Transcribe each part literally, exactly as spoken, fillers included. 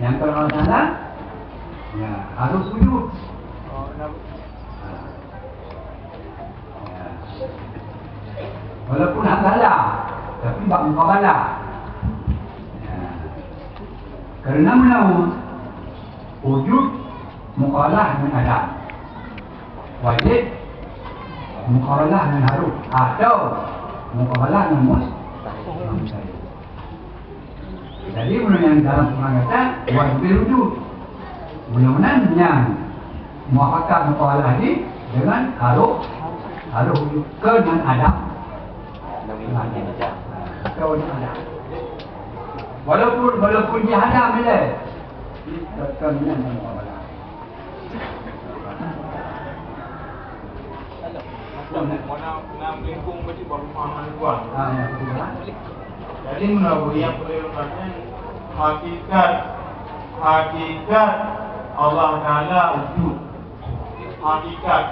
Nyang keu Allah Taala, ya, harus wujud. Ya. Walaupun hak salah, tapi bak mukabalah. Ya. Karena meunan, wujud mukabalah ngon adam. Wajib mukabalah ngon harus atau mukabalah ngon mus-, mustahil. Jadi, meunyoe nyang dalam peumangasan, wajib wujud. Mudah-mudahan nyang muafakat mukabalah lagi dengan harus, harus wujud keu ngon adam. Keu ngon adam. Walaupun, walaupun di adam ilée, tetap nyan mukabalah. Mana, mana melingkung berarti baru pemahaman luar. Ah, ya, betul, ya. Jadi, menurut yang perlu diperhatikan, hakikat, hakikat Allah Taala wujud. Hakikat,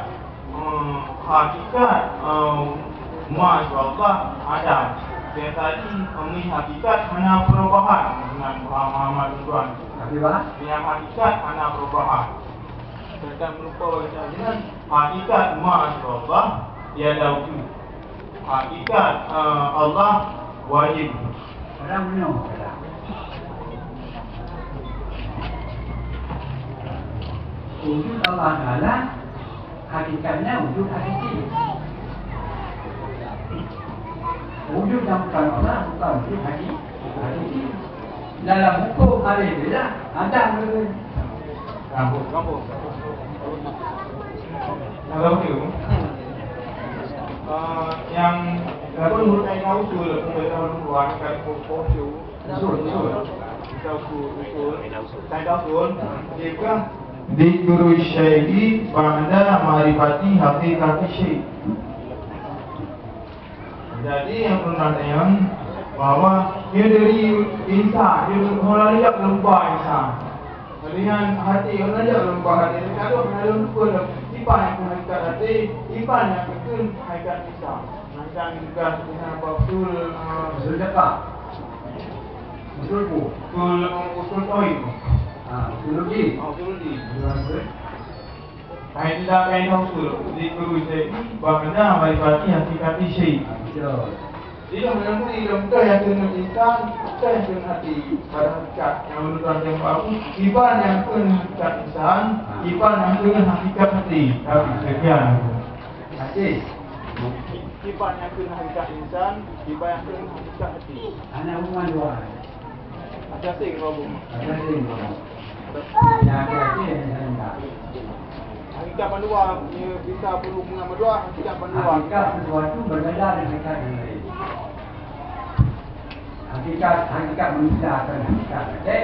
hmm, hakikat, hmm, ma Allah ada. Jadi, kami hakikat hana perubahan dengan pemahaman tuan. Tapi, Pak? Yang hakikat hana perubahan. Sedangkan merupa bagi jaminan, hakikat ma Allah tiada wujud. Hakikat, eh, Allah wajib. Sekarang bunoe. Wujud Allah Taala hakikatnya wujud hakiki. Wujud yang bukan Allah bukan wujud hakiki. Dalam hukum hari beda, ada. Kampung, kampung. Dalam hukum. Eh, yang, apa, menurut kaidah usul, pemerintah luar, kan, hukum usul. Usul, usul. Kita usul, usul. Kaidah usul. Jika dzikru syai'i ba'da ma'rifati haqiqati syai'. Jadi, nyang peureunah nyan bahwa nyoe dari insan, nyoe hana jak lumba insan. Meulihan hati, hana jak lumba hati. Kalau hana lumba, iban nyang keuneuk hakikat hati, iban nyang keuneuk hakikat insan. Sedangkan juga kita apa usul, eh, usul fiqah. Usul bu. Usul, eh, usul tauhid. Ah, usul din. Ah, usul din. Usul din. Kaidah, kaidah usul, dzikru syai'i ba'da ma'rifati hakikati syai'. Betul. Jadi, meunyoe ilmu teuh nyang keuneuk insan, teuh nyang keuneuk hati. Pada hakikat nyang ulôn tuan yang baru, iban nyang keuneuk hakikat insan, iban nyang keuneuk hakikat hati. Tapi sekian. Hati. Iban nyang keuneuk hakikat insan, iban nyang keuneuk hakikat hati. Anak rumah dua. Ada sing ngomong. Ada sing ngomong. Ya, ya, ya, ya, ya. Hakikat mandua, ya, bisa berhubungan mandua, hakikat mandua. Hakikat sesuatu berbeda dengan hakikat yang lain. Hakikat, hakikat manusia akan hakikat Aceh.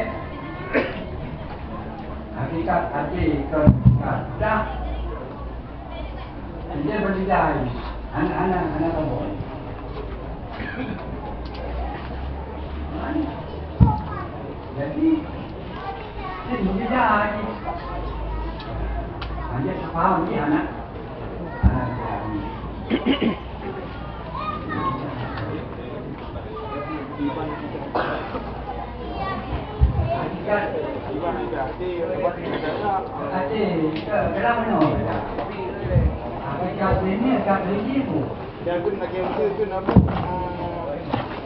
Hakikat Aceh akan hakikat Buddha. Dia berbeda. Anak-anak, anak kamu. Jadi, ini berbeda lagi. Hanya sepaham ni anak. Anak dia ni.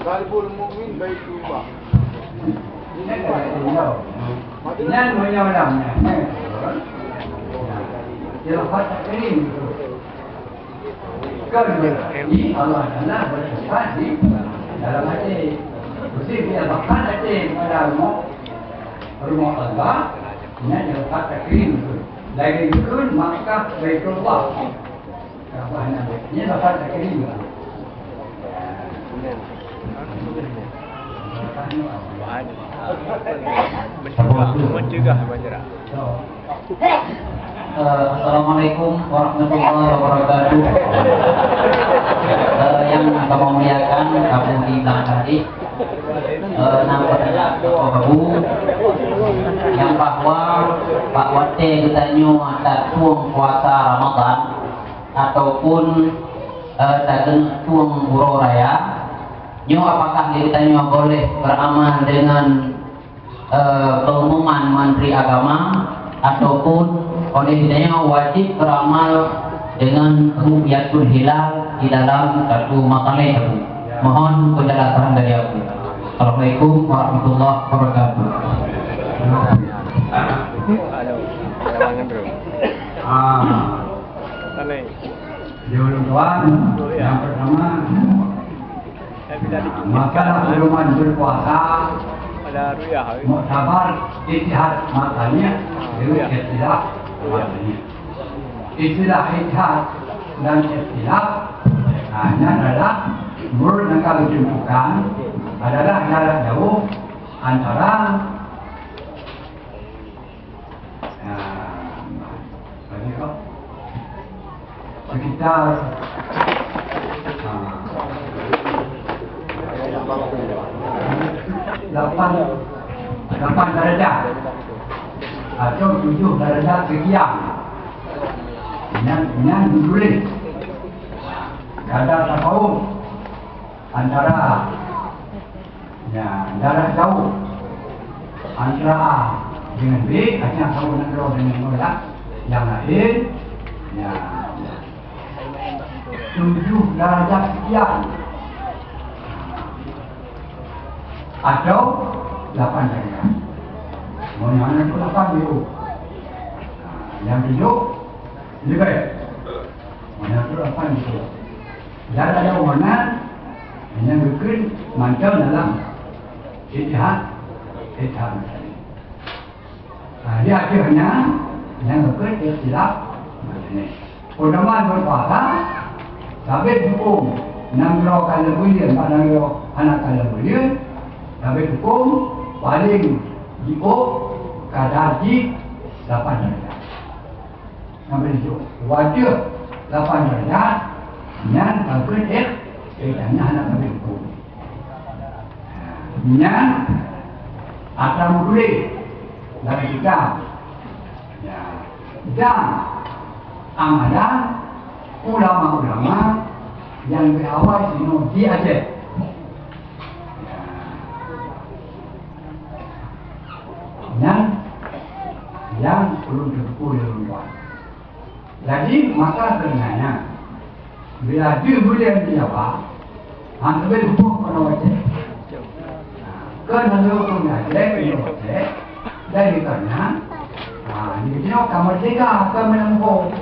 Qalbul mu'min baitullah. Nyan meunyoe lam nyan. Dia dapat takrim. Kan berarti Allah Taala bersifat di dalam hati. Mesti dia bahkan hati pada rumah, rumah Allah, nya dia dapat takrim. Dari rukun Makkah Baitullah. Kaabah Nabi. Nya dapat takrim. Mencegah, mencegah, mencegah. Eh, Assalamualaikum warahmatullahi wabarakatuh. Eh, yang kami muliakan, Abu di belakang tadi. Eh, nama saya Abu Abu. Yang bahwa bak watèe geutanyoe tatueng puasa Ramadan ataupun, eh, tatueng uroe raya, nyoe apakah geutanyoe boleh beramal dengan Eh, pengumuman Menteri Agama ataupun oleh nyoe wajib beramal dengan ru'yatul hilal di dalam satu masalah itu. Mohon penjelasan dari aku. Assalamualaikum warahmatullahi wabarakatuh. Ah. Di ulôn tuan, nyang pertama, maka ulôn berpuasa, muktabar ijtihad maksanya, deungon ikhtilaf maksanya. Istilah ijtihad dan ikhtilaf, ha, nyan adalah menurut nyang ka geutentukan adalah jarak jauh antara Nah, tadi kok sekitar, nah, lapan, lapan darajat atau tujuh darajat sekian. Nyan, nyan ditulis. Kada tafaum antara Ya, jarak jauh antara A dengan B, hanya satu nanggroe dengan nanggroe yang lain. Ya, tujuh darajat sekian atau lapan darajat. Mau yang mana tu lapan dulu. Yang tujuh lebih. Mana tu lapan dulu. Jarak jauh mana? Nyang geukheun mantong dalam ijtihad, ijtihad masalah. Nah, di akhirnya nyang geukheun ikhtilaf masalah. Pedoman berpuasa, sabit hukum nanggroe ka lheueh buleuen, bak nanggroe hana ka lheueh buleuen, sabit hukum paling jiôh kadar jih lapan darajat. Sampai tujuh. Wajéb lapan darajat, nyan ka keuneuk éh, éh, dan nyan hana sabe huköm. Nyan atra meutuléh dalam kitab. Ya. Dan amalan ulama-ulama nyang geuawai sinoe di Aceh. Ya. Nyan nyang ulôn teupeue lé ulôn tuan. Jadi, maka sebenarnya, bila jeuet buleuen di Jawa, han leubeh luput keunoe watèe. Keunoe luput watèe, keunoe watèe, dari karena, ha, di sinoe ka merdeka, ka meunang huköm.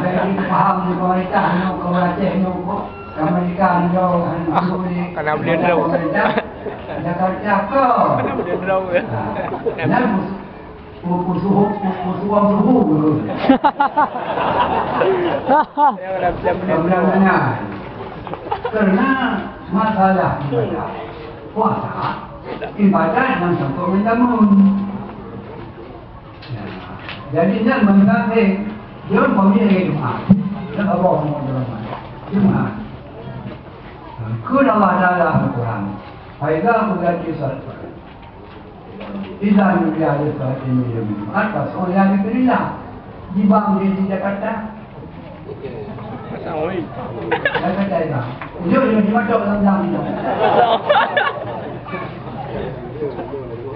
Jadi, paham di pemerintah nyoe, ka Aceh nyoe, ka merdeka nyoe, hana boleh. Kana buleuen droe. Pemerintah Jakarta ka. Kana buleuen droe. Ha, nyan Pu-, pusuhu-, pu-, pusuwang suhu dulu. Yang dalam jam lima. Karena masalah ibadat puasa, ibadat nyang sangkot ngon jameun. Ya. Jadi, nyan meunan lé, jeuet peumiléh Jumat. Dan Allah Subhanahu wa Taala. Jumat. Kheun Allah Taala Al-Quran, "Fa idza qudiyatish shalah." Idza nudiya lis-shalati min yaumil jumu'ah fas'au ila dzikrillah. Di bank di, di Jakarta. Jakarta itu. Dia, dia di Madok dalam jam itu.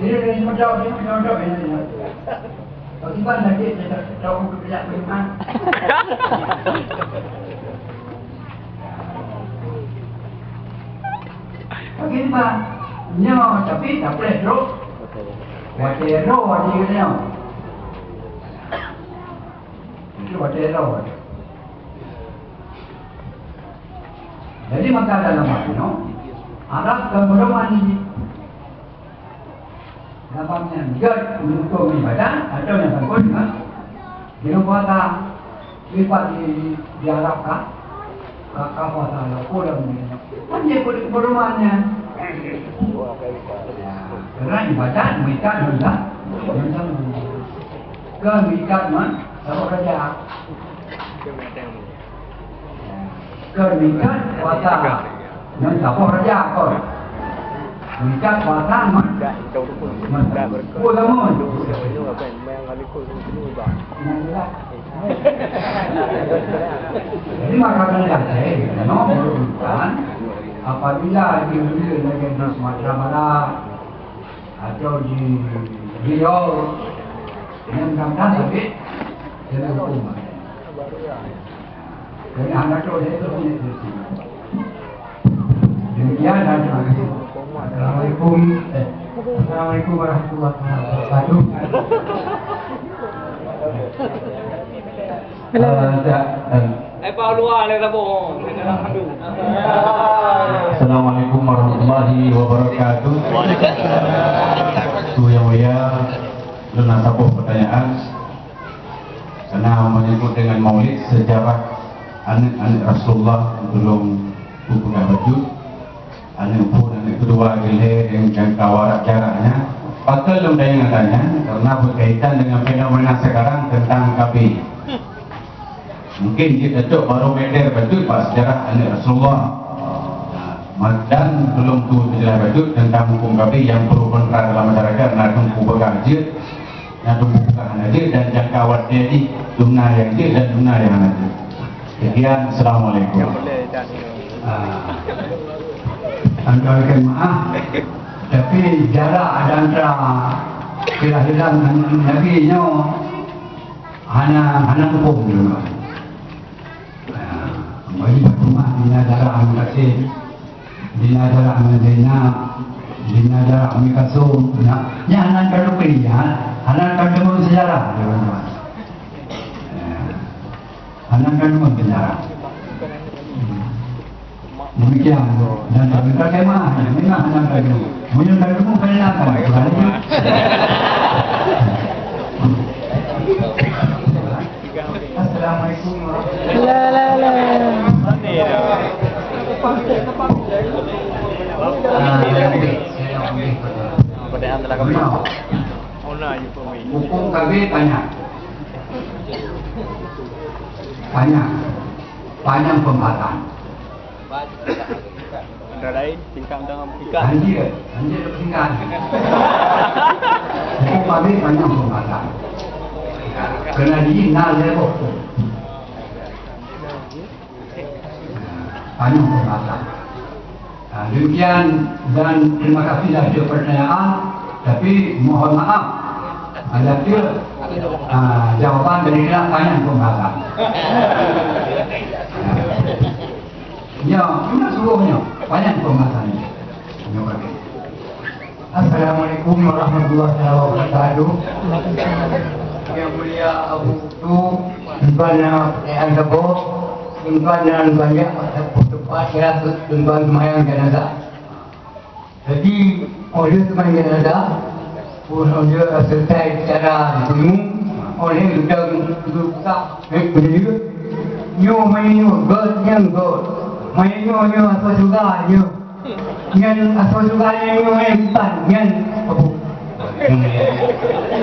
Dia, dia di Madok, di Madok, di Madok. Bagaimana dia, dia tak tahu kerja bagaimana? Bagaimana? Nyoe, tapi tak boleh terus. Watèe droe watèe nyoe. Itu watèe droe. Jadi, maka dalam waktu nyoe, Arab kan belum mandi. Nampak nyan gèt meunurot ibadat atau nyang sangkot deungon, deungon puasa. Lipat di, di Arab ka, ka, ka puasa lom, po lom. Kan dia boleh keperumahan nyan. Ya, karena ibadat meuikat ngon sa-, ngon sa-, kan meuikat ngon saboh raja. Keu meuikat puasa ngon saboh raja kon. Meuikat puasa ngon, ngon saboh ulama. Jadi, maka kena jaga, eh, no, bukan. Apabila dia lagi di Sumatera Barat, Di Riau, yang mudah-mudahan sakit, kena hukum. Kena anak tu, dia tu punya kursi. Demikian dan terima kasih. Assalamualaikum. Eh, Assalamualaikum warahmatullahi wabarakatuh. Eh, tak, eh. Assalamualaikum warahmatullahi wabarakatuh. Tuan Yang Mulia, lôn na saboh pertanyaan. Karena menyangkut dengan maulid, sejarah aneuk-aneuk Rasulullah belum peugah bacut. Aneuk phon, aneuk keudua, keulhèe dan, dan kawarak jaraknya. Pakon lôn tanya-tanya, karena berkaitan dengan fenomena sekarang tentang K B. Mungkin jeuet tacok barometer bacut bak sejarah aneuk Rasulullah. Dan belum tu terjelas bacut tentang hukum K B yang pro kontra dalam masyarakat, na teungku peugah jeuet, na teungku peugah hana jeuet, dan jangka watèe jih dum na nyang jeuet dan dum na nyang hana jeuet. Sekian, assalamualaikum. Ah, antara maaf, tapi jarak antara kelahiran Nabi nyoe hana, hana hukum juga. Ah, bagi Fatimah di jarak Abu Qasim, di jarak Madinah, di jarak Ummi Kalsum. Nah, nyan hana ka lôn keulihat, hana ka lôn sejarah, teman-teman. Ah, hana ka lôn sejarah. Hmm. Demikian. Dan kami pakai mah, memang hana ka lôn. Meunyoe ka lôn, kan lah kan. Assalamualaikum warahmatullahi wabarakatuh. La, la, la. Hukum K B panjang. Panjang. Panjang pembahasan. Antara lain, tingkat undang-undang tingkat. Anjir, anjir tingkat. Hukum K B panjang pembahasan. Kerana di na level hukum. Panjang pembahasan. Ah, demikian dan terima kasih atas pertanyaan, tapi mohon maaf, ada tu, ah, jawaban dari kita panjang pembahasan. Ya, cuma suruhnya panjang pembahasannya. Terima kasih. Assalamualaikum warahmatullahi wabarakatuh. Yang mulia Abu Utu, tuan-tuan nyang pakai saboh, tuan-tuan nyang banyak tempat ya, tuan-tuan semayang jenazah. Jadi, oleh semayang jenazah, pun oleh selesai secara dulu, oleh udah buka, eh, berdiri. Nyoe main nyoe, gol nyang gol. Main nyoe, nyoe apa juga nyoe. Nyan asal juga nyan, nyan, nyan, nyan. Apa? Nyan.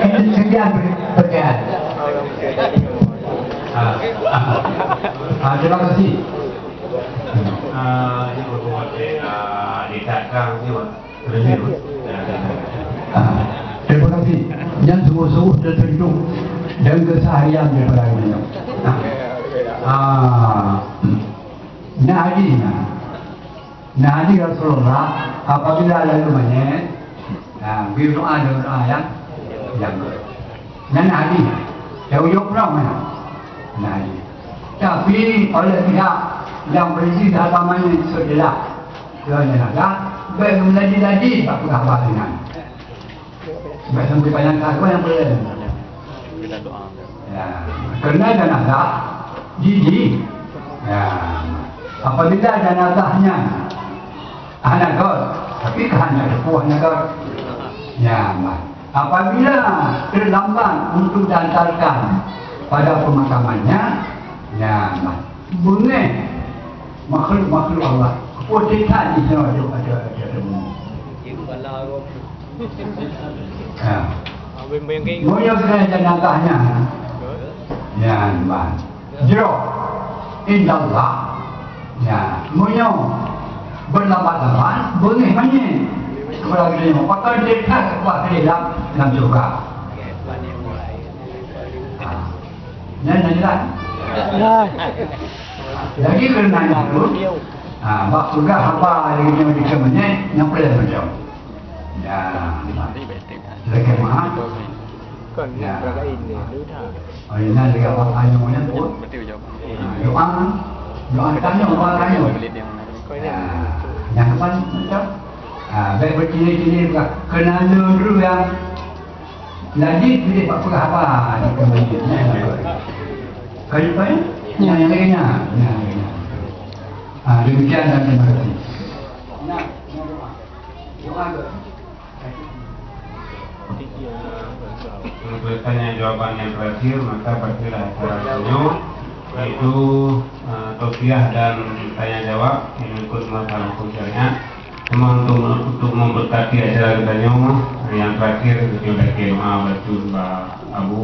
Itu sekian per-, pertanyaan. Ah, ah. Ah, terima kasih. Ah, ini untuk, ah, di takang ni, Mak. Terima kasih. Ah, terima kasih. Nyan sungguh-sungguh tersentuh dan keseharian daripada ini. Ah. Ah. Nah, ini, nah. Nah, di Rasulullah, apabila lalu manyét, nah, beri doa dengan doa yang, yang, yang hadis. Yang ujung pulang mana? Nah, hadis. Tapi, oleh pihak yang berisi data manyét sebelah, kerana dah, baik menjadi-jadi, tak pernah bahas dengan. Baik sampai panjang tak, apa yang boleh? Kita doa. Ya, karena jenazah jiji. Ya, apabila jenazahnya hana got, tapi kan hana depu, hana got. Ya, apabila terlambat untuk diantarkan pada pemakamannya, ya, beungéh makhluk-makhluk Allah. Keupeue that jih nyoe ada, ada, ada temu. Ya. Meunyoe keunan jenazahnya, nyan ban. Jroh. Indallah. Ya, meunyoe beulambat-lambat, beungéh manyét. Keupada geutanyoe, pakon jeuet that kuah keudéh lam, lam syeuruga. Ha. Nyan, nyan jelas. Jelas. Jadi, keureuna nyan tu, ha, bak peugah haba lagèe nyoe di keumeunyan, nyang peureulee macam. Ya, silakan maaf. Kon Ya. Beragain ni, lu dah. Oh, ya, nah, dia apa tanya mana pun. Betul jawab. Doa, doa tanya, doa tanya. Kau Ya, ingat. Yang depan macam. Ah, baik berkini-kini juga. Kena dulu yang lanjut boleh buat apa? Kau lupa ya? Yang lainnya. Yang lainnya. Ah, demikian dan terima kasih. Nah, doa. Doa. Untuk tanya jawaban yang terakhir, maka berakhirlah acara tanyoe, yaitu, eh, tausiah dan tanya jawab yang ikut masalah hukum syariat. Cuma untuk, untuk memberkati acara tanyoe, yang terakhir, kita baca doa bantu bak Abu.